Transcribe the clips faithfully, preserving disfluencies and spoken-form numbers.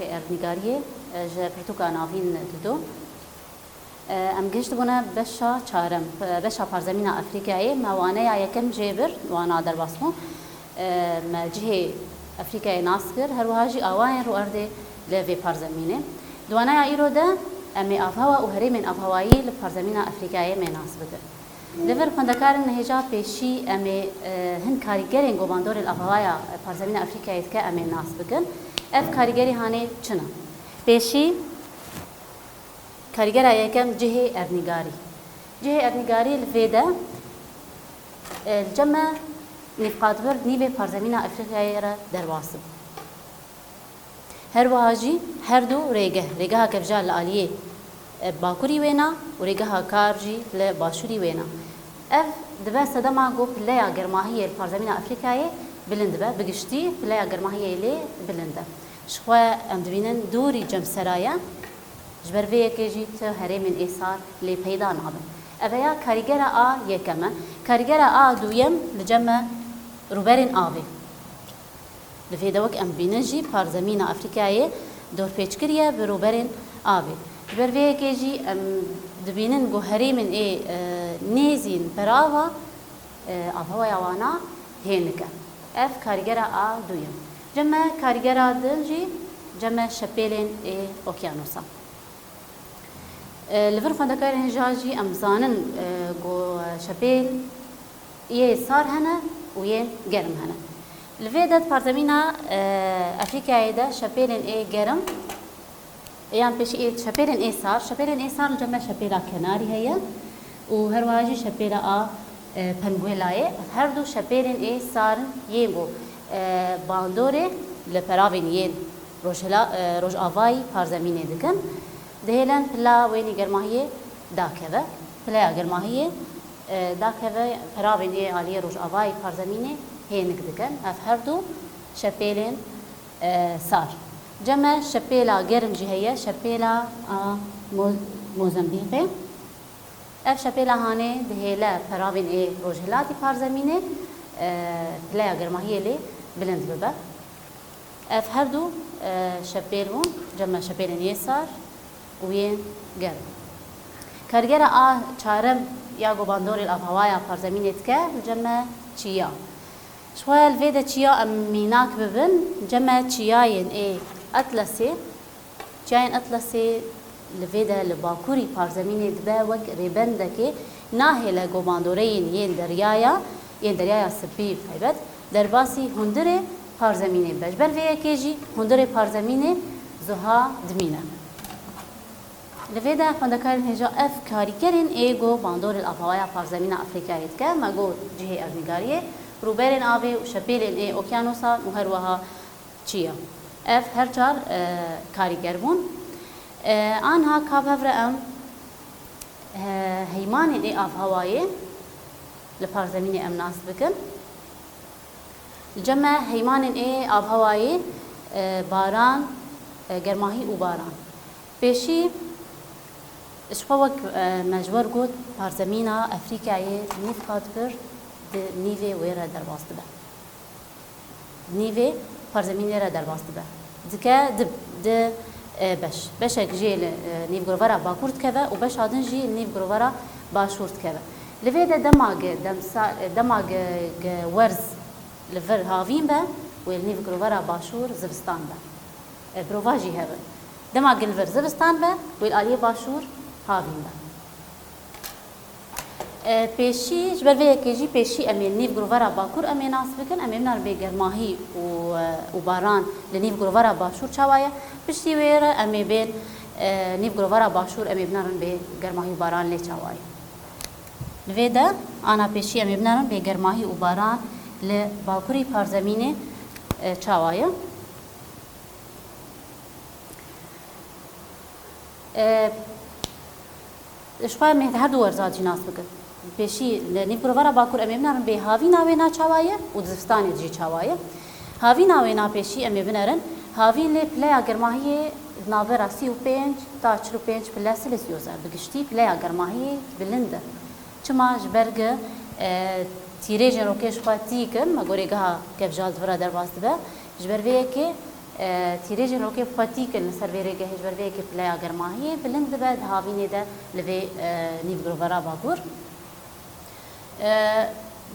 Erdnîgariyê, e, ji pirtûka navîn dido. E, em gihiştibûne beşa çarem, e, beşa parzemîna Afrîkayê. Me waneya yekem jê bir, wana derbas bû. E, me cihê Afrîkayê nas kir, her wiha jî awayên rûerdê li vê parzemînê. Di waneya îro de em ê avhewa û herêmên avhewayî li parzemîna Afrîkayê me nas bikin. Li vir xwendekarên hêja pêşî em ê, e, hin karîgerên ku bandorê li avhewaya parzemîna Afrîkayê dike em ê nas bikin. Ev karîgerî hanê çi ne? Pêşî karîgera yekem cihê erdnîgarî. Cihê erdnîgarî li vê de, e, li cem me nîvqatbir nîvê parzemîna Afrîkayê re derbas dibû. Her wiha jî her du rêgeh, rêgeha kevjal li aliyê, e, bakurî wêna û rêgeha kar jî li başûrî wêna. Ev dibe sedema ku pileya germahiyê li parzemîna Afrîkayê bilind dibe, bi giştî pileya germahiyê lê bilind e. Ji xwe em dibînin dûrî cem sera ye, ji ber vê yekê jî tu herêmên ê sar lê peyda nabin. Ev ya karîgera a yekem e. Karîgera a duyem li cem me rûberên avê. Li vê de wek em dibînin jî parzemîna Afrîkayê dorpêç kiriye bi rûberên avê. Ji ber vê yekê jî em dibînin ku herêmên ê, e, nêzîn perava, e, avhewaya wana hênik e. Ev karîgera a duyem. Cem me karîgera din jî cem me şepêlên ê okyanosa. E, li vir xwendekarên hêja jî em zanin, e, ku şepêl yê sar hene û yên germ hene. Li vê de di parzemîna, e, Afrîkayê de şepêlên ê germ, yan pêşî ê, şepêlên ê sar, şepêlên ê sar li cem me şepêla kenarî heye û her wiha jî şepêla a, e, penguelayê. Ev her du şepêlên ê sar in yên ku, e, bandorê li peravên yên rojhila-, e, rojavayî parzemînê dikin. Dihêlin pila wênî germahiyê dakeve. Pileya germahiyê, e, dakeve, peravên ê aliyê rojavayî parzemînê hênik dikin. Ev her du şepêlên, e, sar. Cem me şepêla germ jî heye, şepêla a Mo-, Mozambîqê. Ev şepêla hanê dihêle peravên ê rojhilatî parzemînê, e, pileya germahiyê lê bilind bibe. Ev her du, e, şepêl bûn, cem me şepêlên yê sar û yên germ. Kargera a çarem ya ku bandorê li avhewaya parzemînê dike, cem me çiya. Ji xwe li vê de çiya em mînak bibin, cem me çiyayên ê Atlasê, Çiyayên Atlasê li vê de li bakurî parzemînê dibe wek rêbendekê nahêle ku bandoreyên yên deryaya, yên Deryaya Spî bi taybet, derbasî hundirê parzemînê bibe. Ji ber vê yekê jî hundirê parzemînê zuha dimîne. Li vê de xwendekarên hêja ev karîgerên ê ku bandorê li avhewaya parzemîna Afrîkayê dike, me got cihê erdnîgariyê, rûberên avê û şepêlên ê okyanosan û her wiha çiya. Ev her çar, e, karîger bûn. E, anha ka bi hev re em, e, heymanên ê avhewayê li parzemînê em nas bikin. Li cem me heymanên ê avhewayê, e, baran, e, germahî û baran. Pêşî ji xwe wek, e, me ji we re got, parzemîna Afrîkayê nîv qat pir di nîvê wê re derbas dibe. Nîvê parzemînê re derbas dibe. Dike di, di, e, beş. Beşek jê li, e, nîvgirovera bakur dikeve û beşa din jî li nîvgirovera başûr dikeve. Li vê de dema ge demsa-, e, dema ge, ge werz li vir havîn be, wê li nîvgirovera başûr zivistan be. E, birova jî hebe. Dema ge li vir zivistan be, wê li aliyê başûr havîn be. E, pêşî, ji ber vê yekê jî pêşî em ê nîvgirovera bakur em ê nas bikin, em ê binarin bê germahî û, e, û baran li nîvgirovera başûr çawa ye. Piştî wê re em ê bên, e, nîvgirovera başûr em ê binarin bê germahî û baran lê çawa ye. Li vê de ana pêşî em ê binarin bê germahî û baran li bakurî parzemînê, e, çawa ye. E, ji xwe em ê her du werza jî nas bikin. Pêşî li nîvgirovera bakur em ê binarin bê havîna wê na çawa ye û di zivistanê de jî çawa ye. Havîna wê na pêşî em ê binerin. Havîn lê pileya germahiyê di navbera sî û pênc ta çil û pênc pile Celsius e. Bi giştî pileya germahiyê bilind e. Çima? Ji ber ku, e, tîrêjên rokê ji xwe tîk in, me gorê geha kevjal di vir re derbas dibe. Ji ber vê yekê E, tîrêjên rokê bi xwe tîk in li ser vê rêgehê, ji ber vê yekê pileya germahiyê bilind dibe di havînê de li vê, e, nîvgirovera bakur. E,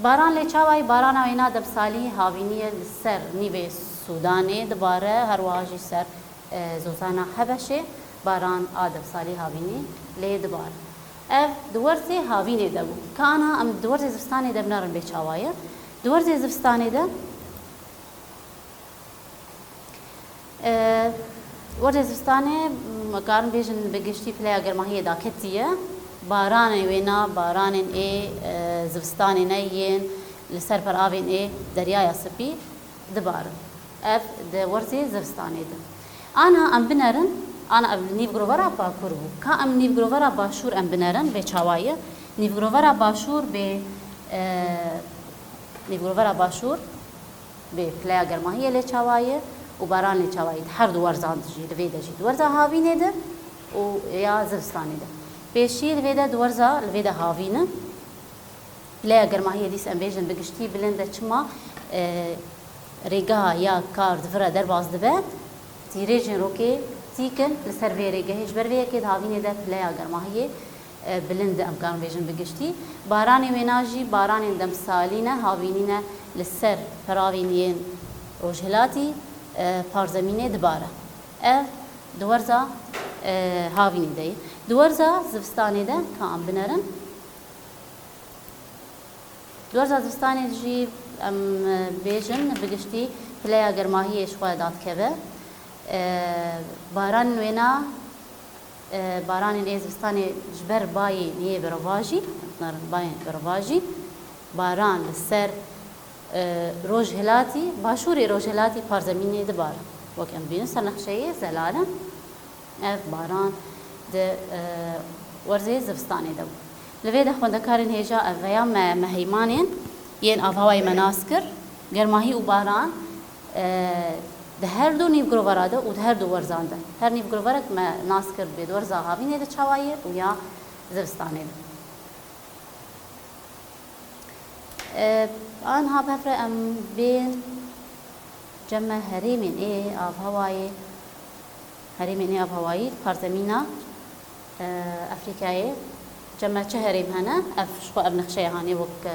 baran lê çawayî, barana wêna demsalî havînî ye li ser nîvê Sûdanê dibare, her wiha jî ser, e, zozana Hebeşê baran a demsalî havînî lê dibare. Ev di werzê havînê de bû. Ka ana em di werzê zivistanê de binerin bê çawa ye. Di werzê zivistanê de, e, werzê zivistanê, em karin bêjin bi giştî pileya germahiyê daketiye. Baranê wêna, baranên ê, e, zivistanê ne yên li ser peravên ê Deryaya Spî dibarin. Ev di werzê zivistanê de. Ana em binerin, ana ev nîvgirovera bakur bû. Ka em nîvgirovera başûr em binerin, bê çawa ye? Nîvgirovera başûr bê, e, nîvgirovera başûr bê pileya germahiyê lê çawa ye û baran lê çawa ye. Di her du werzan de jî, li vê de jî, di werza havînê de û ya zivistanê de. Pêşî li vê de di werza, li vê de havîn e. Pileya germahiyê dîs em bêjin bi giştî bilind e, çima, e, rêgeha ya kar di vir re derbas dibe, tîrêjên rokê tîk in li ser vê rêgehê, ji ber vê yekê di havînê de pileya germahiyê, e, bilind e, em karin bêjin bi giştî. Baranê wêna jî baranên demsalî ne, havînî ne li ser peravên yên rojhilatî, e, parzemînê dibare. Ev di werza, e, havînê de ye. Di werza zivistanê de ka em binerin, Di werza zivistanê jî em, e, bêjin, bi giştî pileya germahiyê ji xwe dadikeve. E, baran wêna, e, baranên ê zivistanê ji ber bayên ê berevajî, em dinarin bayên berevajî, baran li ser, e, rojhilatî, başûrê rojhilatî parzemînê dibare. Wek em dibînin ser nexşeyê zelal e. Ev baran di, e, werzê zivistanê de bû. Li vê de xwendekarên hêja ev veya me, me heymanên yên avhewayê me nas kir, germahî û baran, e, di her du nîvgirovera de û di her du werzan de. Her nîvgiroverek me nas kir bê di werza havînê de çawa ye û ya zivistanê de. E, anha bi hev re em bên cem me herêmên ê avhewayê, herêmên ê avhewayî li parzemîna, e, Efrîkayê. Cem me çi herêm hene? Ev ji xwe ev nexşeya hanê wek, e,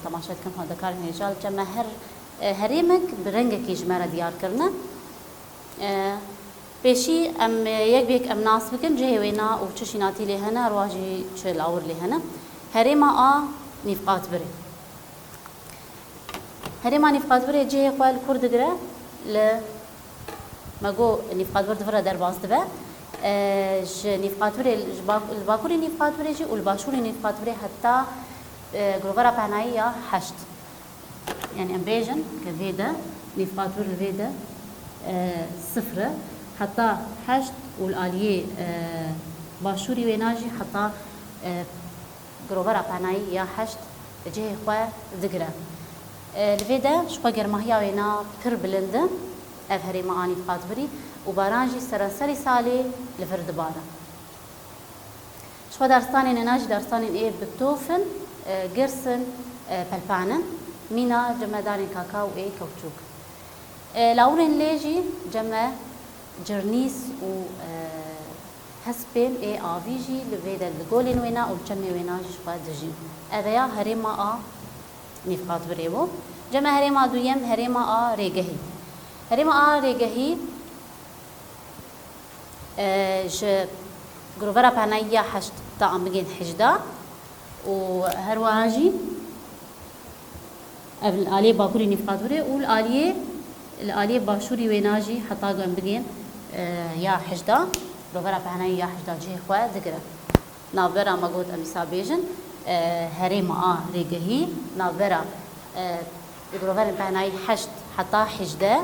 temaşe dikin xwendekarên hêja. Li cem me her, e, herêmek bi rengekî ji me re diyar kirine. E, Pêşî em, e, yek bi yek em nas bikin, cihê wêna û çi şînatî lê hene, her wiha jî çi lawir lê hene. Herêma A, Nîvqatbirê. Herêma Nîvqatbirê cihê xwe li kur digire? Li, me got Nîvqatbir di vir re derbas dibe. E, ji Nîvqatbirê, ji bak-, li bakurê Nîvqatbirê jî û li başûrê Nîvqatbirê heta, e, girovera pehnayî ya heşt. Yani em bêjin ke vê de, nîvqatbir li vê de, e, sifir e, heta heşt û li aliyê, e, başûrî wêna jî heta, e, girovera penayî ya heşt cihê xwe digire. E, li vê de ji xwe germahiya wêna pir bilind e. Ev herêma a nîvqatbirî û baran jî seranserî salê li vir dibare. Ji xwe daristanên êna jî daristanên ê bi tof in, e, girs in, e, pelpan in. Mîna cem me danên kakaw ê kewçûk. E, lawirên lê jî cem me cirnîs û, e, hespên ê avî jî li vê de li golên wêna û li çemê wêna jî ji xwe dijîn. Ev ya herêma a nîvqatbirê bû. Cem me herêma duyem, herêma a rêgehî. Herêma a rêgehî, e, ji girovera penayî ya heşt ta em bigên hejda û her wiha jî ev li aliyê bakurî nîvqatbirê û li aliyê, li aliyê başûrî wêna jî heta ku em bigên, e, ya hejda, girovera penayî ya hejda cihê xwe digire. Navbera me got em îsa bêjin, e, herêma a rêgehî, navbera, e, li giroverên pehnayî heşt heta hejdeh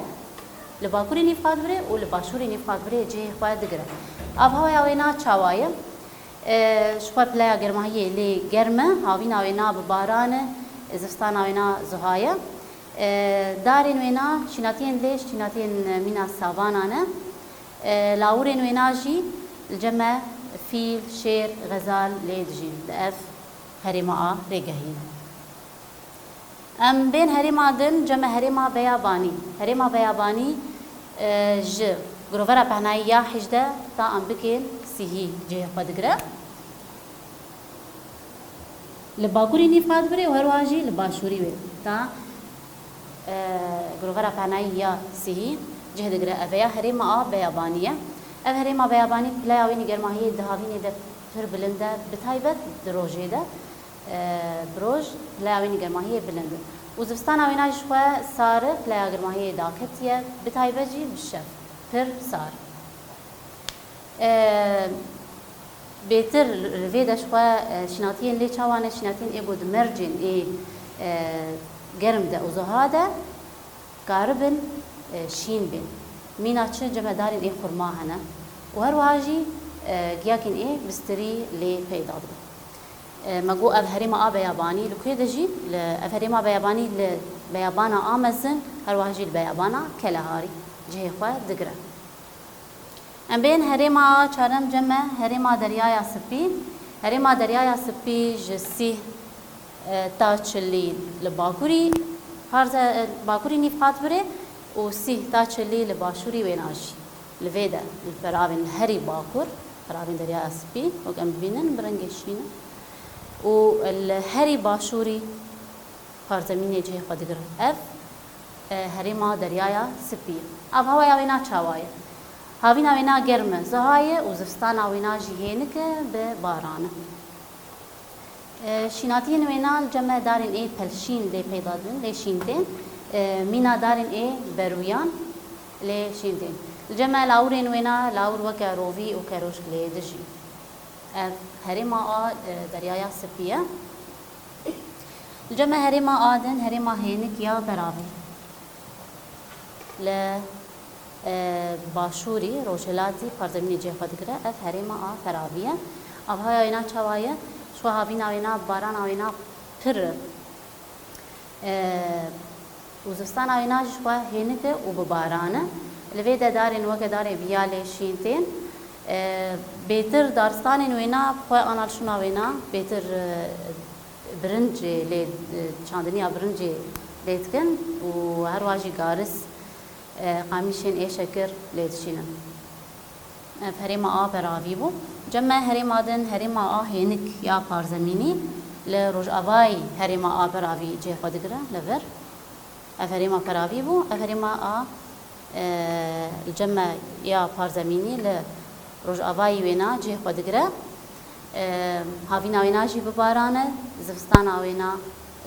li bakurê Nîvqatbirê û li başûrê Nîvqatbirê cihê xwe digire. Avhewaya wêna çawa ye? E, ji xwe pileya germahiyê lê germ e, havîna wêna bi baran e, zivistana wêna zuha ye. E, darên wêna şînatiyên lê ji şînatiyên mîna savana ne. E, lawirên wêna jî li cem me fîl, şêr, xezal lê dijîn. Di ev herêma a rêgehî. Em bên herêma din, cem me herêma Beyabanî. Herêma Beyabanî, E, ji girovera pehnayî ya hejdeh ta em bikên sîhî cihê xwe digire. Li bakurî nîv qat birê û herwiha jî li başûrî wê ta, e, girovera pehnayî ya sîhî cih digire. Ev ya herêma a beyabanî ye. Ev herêma beyabanî pileya wê nî germahiyê di havînê de pir bilind e, bi taybet di rojê de. E, bi roj pileya wê nî germahiyê bilind e. Û zivistana wêna jî ji xwe sar e, pileya germahiyê daketiye, bi taybet jî bi şev pir sar. E, bêtir li vê de ji xwe, e, şînatiyên lê çawa ne, şînatiyên ê ku di mercên ê, e, germ de û ziha de karibin, e, şîn bên. Mîna çi cem e darên ê xurma hene û herwiha jî, e, giyakên ê bistirî lê peyda dibe. E, me got ev herêma a beyabanî li ku de jî, li, ev herêma beyabanî li beyabana a mezin, herwiha jî li beyabana Keleharî cihê xwe digire. Em bên herêma çarem cem e, herêma Deryaya Spî. Herêma Deryaya Spî ji sîh, e, ta çilî li bakurî, parze, e, bakurî nîv qat birê û sîh ta çilî li başûrî wêna jî. Li vê de, li peravên, li herî bakur, peravên Deryaya Spî, wek em dibînin, bi rengê şîn e. Û li herî başûrî parzemînê cihê xwe digire. Ev, e, herêma Deryaya Spî ye. Avhewaya wêna çawa ye? Havîna wêna germ e, ziha ye û zivistana wêna jî hênik e, bi baran e. E, şînatiyên wêna li cem e darên ê pelşîn lê peyda dibin, lê şîn tên. E, mîna darên ê berûyan lê şîn tên. Li cem e lawirên wêna, lawir weke rovî û kerojk lê dijî. Ev herêma a, e, Deryaya Spî ye. Li cem e herêma a din, herêma hênik ya Beravê. Li, e, başûrî, rojhilatî parzemînê cihê xwe digire, ev herêma a Feravî ye. Avhaya wêna çawa ye? Ji xwe havîna wêna, barana wêna pir e. E, û zivistana wêna jî ji xwe hênik e û bi baran e. Li vê de darên weke darê viya lê şîn tên. E, bêtir daristanên wêna bi xwe ana li şûna wêna bêtir, e, birincê lê, e, çandiniya birincê lê dikin û herwiha jî garis, e, qamîşên ê şekir lê dişînin. Ev herêma a Beravî bû. Cem e herêma din, herêma a hênik ya parzemînî li rojavayî herêma a Beravî cihê xwe digire, li vir. Ev herêma Beravî bû. Ev herêma a, e, li cem e ya parzemînî li rojavayî wêna cihê xwe digire. E, havîna wêna jî bi baran e, zivistana wêna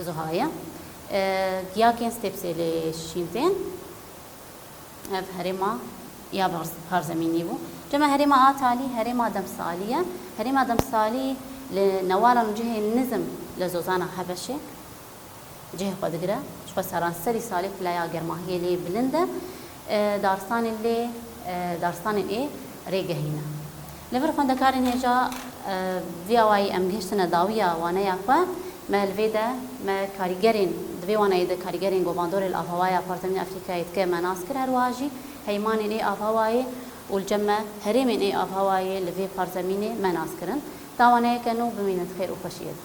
zuha ye. E, giyakên stepsê lê şîn tên. Ev herêma ya Barz-, Parzemînî bû. Cem e herêma a talî, herêma Demsalî ye. Herêma Demsalî li newala nû cihê nizm li zozana Hebeşê cihê xwe digire. Ji xwe seranserî salê pileya germahiyê lê bilind e. E, daristanên lê, e, daristanên ê rêgehî ne. Li vir xwendekarên hêja, e, vî awayî em gihiştine dawiya waneya xwe. Me li vê de, me karîgerên, di vê waneyê de karîgerên govandorê li avhewaya Parzemîna Efrîkayê dike me nas kir, her wiha jî heymanên ê avhewayê û li cem me herêmên ê avhewayê li vê parzemînê me nas kirin. Ta waneyeke nû bimînin di xêr û xweşiyê de.